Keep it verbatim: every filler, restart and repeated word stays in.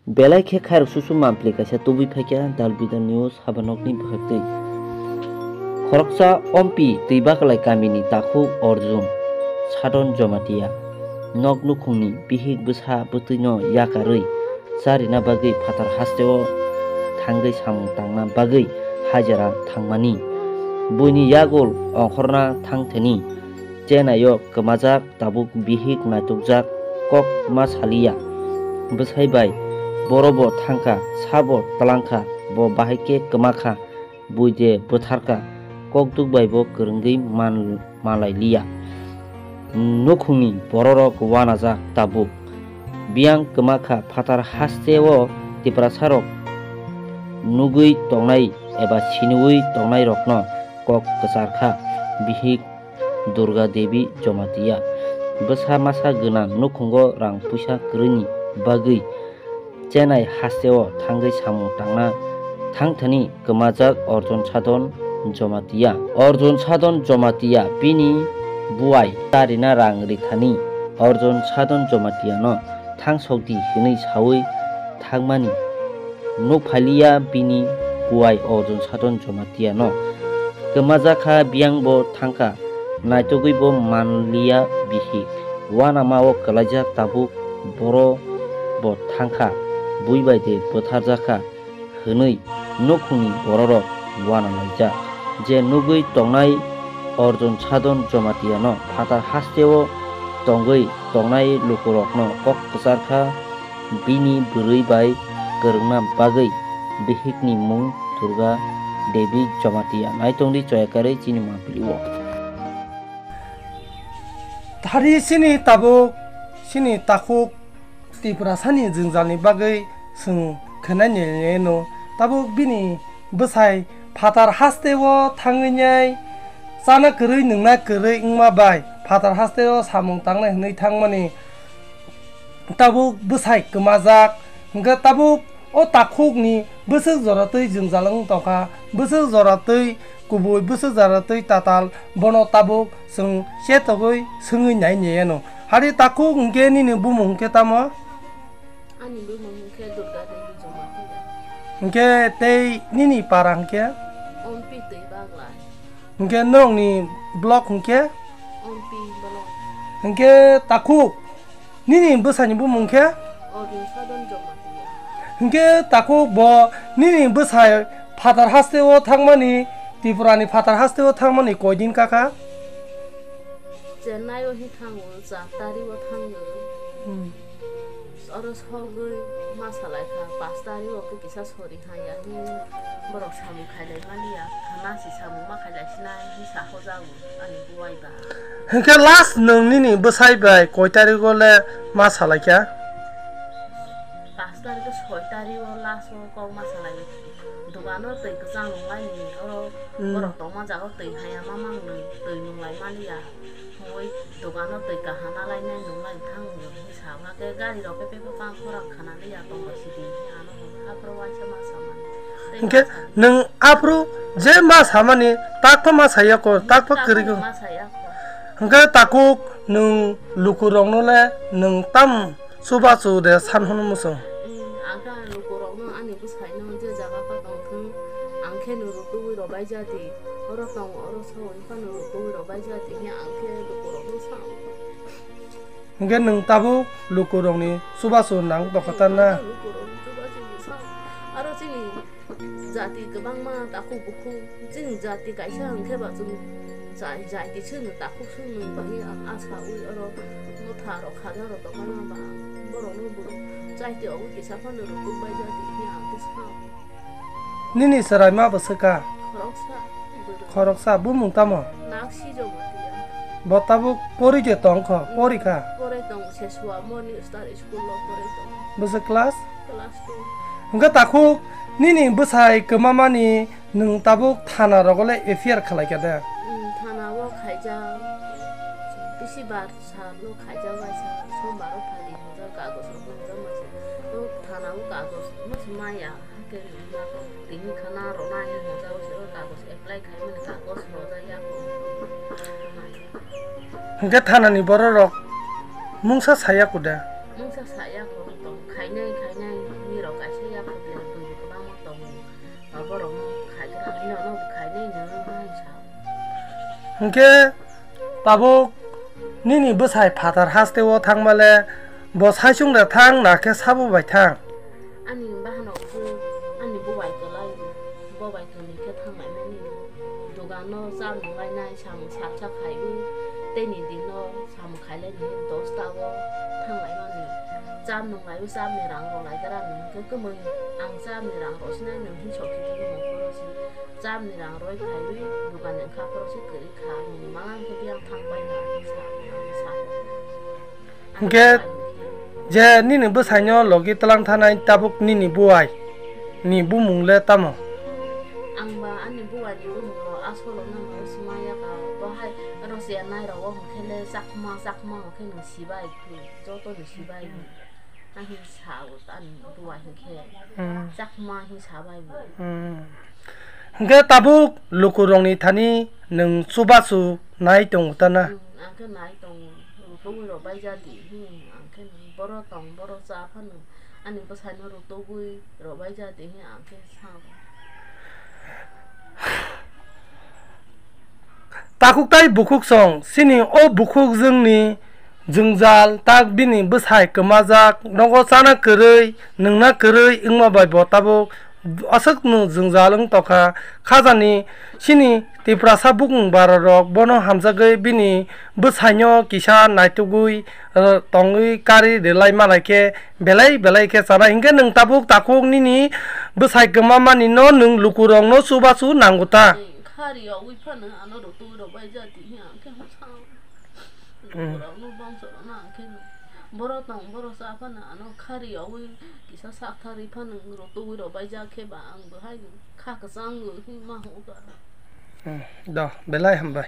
Belai khe khairok susu mampli kaisa tubui phaikha Dalbida News habanokni bwkhaktwi. Khoroksa Ompi Twibaklai kamini takhuk Arjun Sadon Jomatia nok nukhungni bihik bwsa bwtwino yakarwi charina bagwi phatar hasteo thangwi samung tangna bagwi hajira thangmani. Buini yagul ongkhorna thangthani chenaio kwmajak tabuk bihik naitukjak kok ma saliya. Bwsai bai boro bo thangkha, sabo twlangkha, bo bahai khe kwmakha, bui de bwtharkha, kokduk bai bo kwrwngwi man-, manlailiya. Nukhungni bororok wanajak tabuk. Biyang kwmakha phatar hasteo Tiprasarok nugwi tongnai eba siniwi tongnairokno kok kwcharkha. Bihik Durga Devi Jomatia. Bwsa masa gwnang nukhungo rang puisa kwrwini bagwi chenai hasteo thangwi samung tangna thangthani kwmajak Arjun Sadon Jomatia. Arjun Sadon Jomatia bini buai charina rang rithani Arjun Sadon Jomatia no thangsokdi hwnwi sawi thangmani nukphailiya bini buai Arjun Sadon Jomatia no. Kwmajakha biyang bo thangkha, naitugwi bo manliya bihik. Wanama o kwlaijak tabuk boro bo thangkha, bui bai de bwtharjakha hwnwi nukhungni bororok wanalaijak. Je nugwi tongnai Arjun Sadon Jomatia no phatar hasteo tongwi tongnai lukurokno kok kwcharkha. Bini bwrwi bai kwrwngna bagwi bihikni mung Durga Devi Jomatia. Naitongdi choyakarwi chini mapili o. Thari sini tabuk sini takhuk Tiprasani jwngjalni bagwi chwng khwnani leno tabuk bini bwsai phatar hasteo thangwi nai chana kwrwi nwngna kwrwi wngma bai phatar hasteo samung tangnai hwnwi thangmani. Tabuk bwsai kwmajak, hwnkhe tabuk o takhukni bwswk jora twi jwngjal wng tongkha, bwswk jora twi kubui, bwswk jora twi tatal, bono tabuk chwng chetogwi swngwi nai niyano. Hari takhuk hwnkhe nini bumung hwnkhe tamo? Ani bumung hwnkhe Durga Devi Jamatia. Hwnkhe tei nini para hwnkhe? Ompi Twi Baglai. Hwnkhe norokni block hwnkhe? Ompi block. Hwnkhe takhuk, nini bwsani bumung khe? Arjun Sadon Jamatia. Hwnkhe takhuk bo nini bwsai phatar hasteo thangmani, Tripurani phatar hasteo thangmani koidin kakha? Chennai o hi thango, char tari o thango. Hmm. Oro sogwi ma salai kha, pas tari o khe kisa sori haya hi borok samung khailai mani ya, khana si samung ma khailai sinai hi saho jago ani buai ba. Hwnkhe last nwng nini bwsai bai koi tari o le ma salai kha? Pas tari o, soi tari o last o kok ma salai. Dogano twi kwchang nunglai ni, oro hmm, borok tongma jaga twi haya ma mang nung, twi nunglai mani ya. Hoi, dogano twi kahana lainai nunglai thang nung, hwnwi sa ma khe gari rok khe bebak bang khorang khana liya tongo sidi, hwnwi ano hwnwi aphuru waisa ma samani. Tei hwnkhe ma sadi. Nwng aphuru je ma samani takpha ma saya kho, takpha kwrwi kho. Takpha ma saya kho. Hwnkhe takhuk nwng lukurokno le nwng tam chubachu de san hwnwi muchung. Hmm, ang khe ani lukurokno ani bwsaino je jaga pa tong thung, ang khe nwng rw tubui rwbai jadi, oro tongo, oro so, hwnwi phano rw tubui rwbai jadi, hwnwi ang khe lukurokno sa. Hwnkhe nwng tabuk lukurokni chubachu nang tongkha ta na? Lukurokni chubachu sa. Aro chini jati kwbangma takhuk bukhuk, chini jati kaisa hwnkhe ba chwng jai-, jaiti swngno takhuk swngno bai ang asa ui oro motha rok khaja rok tongma ba borokno bo jaiti obo kisa phano rw tubui bai jati hwnwi ang khe sa. Nini chwraima bwswk kha? Khoroksa. Khoroksa, bumung tamo? Naksi Jamatia. Bo tabuk pori de tong kho, pori kha? Pori tong, Seswa Morning Star School o pori tong. Bwswk class? Class two. Hwnkhe takhuk, nini bwsai kwmamani nwng tabuk thana rogo le F I R khlai kha de? Hmm, thana o khaijak. Bisi bar sal o khaijak, waisa sombar o phai di hwnjak, kagoj rok hwnjak, masa o thana o kagoj masa maya. Tini khana rwna hinwi hwnjao se o kagoj apply khaimani kagoj rwjak ya kho. Hwnkhe thanani bororok mungsa saya kho da? Mungsa saya kho tong khainai khainai hinwi Siya problem bwrwi kwbangma tongo. Ba borokno khaigra hino no khainai no hwnsa. Hwnkhe tabuk nini bwsai phatar hasteo thangmale bo saichung da thang na khe sabo bai thang? Ani bahano khe ani bobai kwlai, bobai kwlwi khe thanglaimani. Dogano cha nunglainai samung salsa khaiwi teini dino samung khailai ni dosta o thanglaimani. Cha nunglaiwi cha ni rang rok laidara ni hwnkhe kwmwi ang cha ni rang rok sinai nung hinsok khe tongmung phuru si cha ni rang roi phaiwi dogan ni wngkha phuru si kwrwi kha nini mala hwnkhe biyang thang bai na sa sa. Hwnkhe je nini bwsaino logi twlang thanai tabuk nini buai ni bumung le tamo? Ang ba ani buai ni bumung rok asolo no no sima ya ka bo hai rosiya nai rok o hwnkhe le chakma chakma hwnkhe no sibai phuru joto no sibai. Ang hin sa o ani buai hwnkhe Hmm. Chakma hin sabai bo. Hmm. Hwnkhe tabuk lukurokni thani nwng chubachu nai tongo ta na? Hmm, ang khe nai tongo. Rutugwi rok bai ja di hin ang khe nw boro tong boro cha phano ani bwsaino rutugwi rok bai ja di hin ang khe sa. Takhuk tai bukhuk song, chini o bukhuk jwngni jwngjal, tak bini bwsai kwmajak, nogo chana kwrwi, nwngna kwrwi wngma bai bo tabuk aswkno jwngjal wng tokha. Khajani chini Tiprasa bukung bararok bono hamjagwi bini bwsaino kisa naitugwi, eh, tongwi kari rwlai manai khe belai belai khe chanai. Hinkhe nwng tabuk takhuk nini bwsai kwmamani no nwng lukurokno chubachu nango ta? Khari yogwi phano ano rutui rok bai ja tini ang khe hwnsa. Hmm. Lukurokno bongso rokno ang khe boro tong boro cha phano ano khari yogwi kisa sak thari phano rutui rok bai ja khe ba ang bo hai kha kwchang wngwi ma hwnka. Hmm, do, belai hambai.